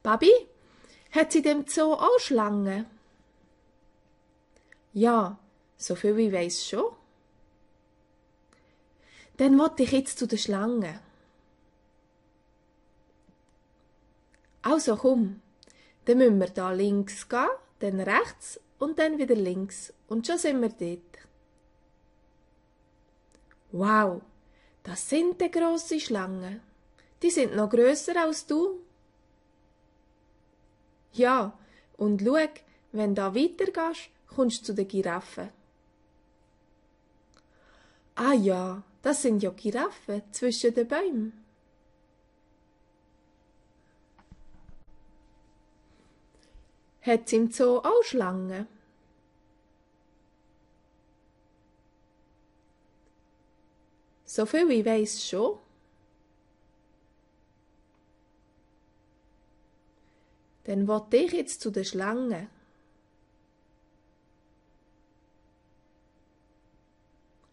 Papi, hat sie dem Zoo auch Schlangen? Ja, so viel wie ich weiss schon. Dann will ich jetzt zu den Schlangen. Also komm, dann müssen wir da links gehen, dann rechts und dann wieder links. Und schon sind wir dort. Wow, das sind die grosse Schlangen. Die sind noch grösser als du. Ja, und schau, wenn du da weitergehst, kommst du zu den Giraffen. Ah ja, das sind ja Giraffen zwischen den Bäumen. Hat's im Zoo auch Schlangen? So viel wie ich weiss schon. Dann will ich jetzt zu den Schlangen.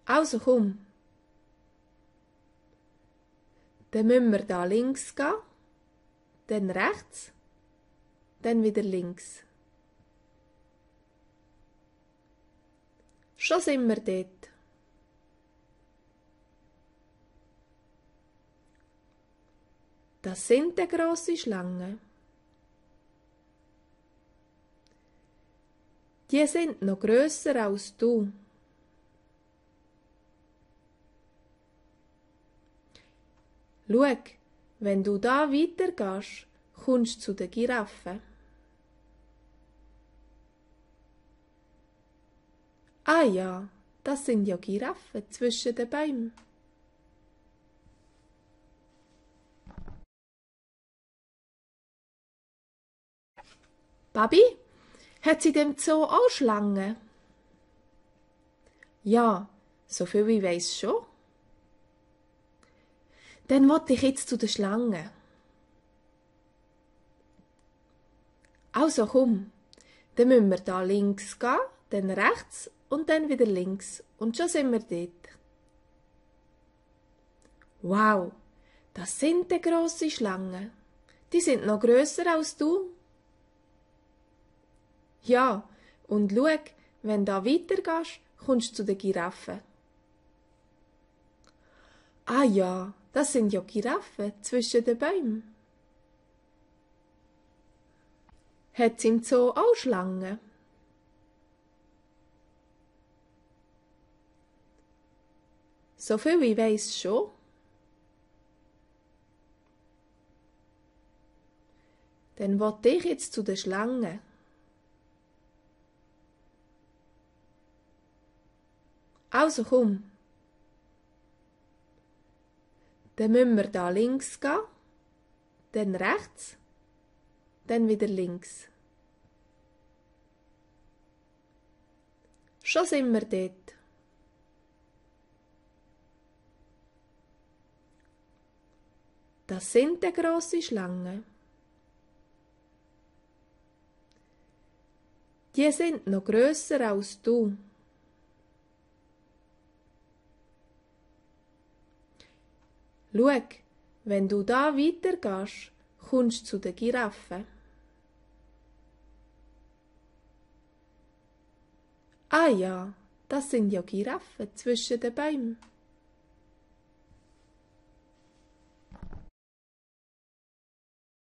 Also komm. Dann müssen wir da links gehen, dann rechts, dann wieder links. Schon sind wir dort. Das sind die grosse Schlangen. Die sind noch grösser als du. Schau, wenn du da weitergehst, kommst du zu den Giraffen. Ah ja, das sind ja Giraffen zwischen den Bäumen. Papi, hat sie dem Zoo auch Schlangen? Ja, so viel wie ich weiss schon. Dann will ich jetzt zu den Schlangen. Also komm, dann müssen wir da links gehen, dann rechts und dann wieder links. Und schon sind wir dort. Wow, das sind die grosse Schlangen. Die sind noch grösser als du. Ja, und schau, wenn du da weitergehst, kommst du zu den Giraffen. Ah ja, das sind ja Giraffen zwischen den Bäumen. Hat's im Zoo auch Schlangen? So viel wie ich weiss schon. Dann will ich jetzt zu den Schlangen. Also komm. Dann müssen wir da links gehen, dann rechts, dann wieder links. Schon sind wir dort. Das sind die grosse Schlangen. Die sind noch grösser als du. Schau, wenn du da weitergehst, kommst du zu den Giraffen. Ah ja, das sind ja Giraffen zwischen den Bäumen.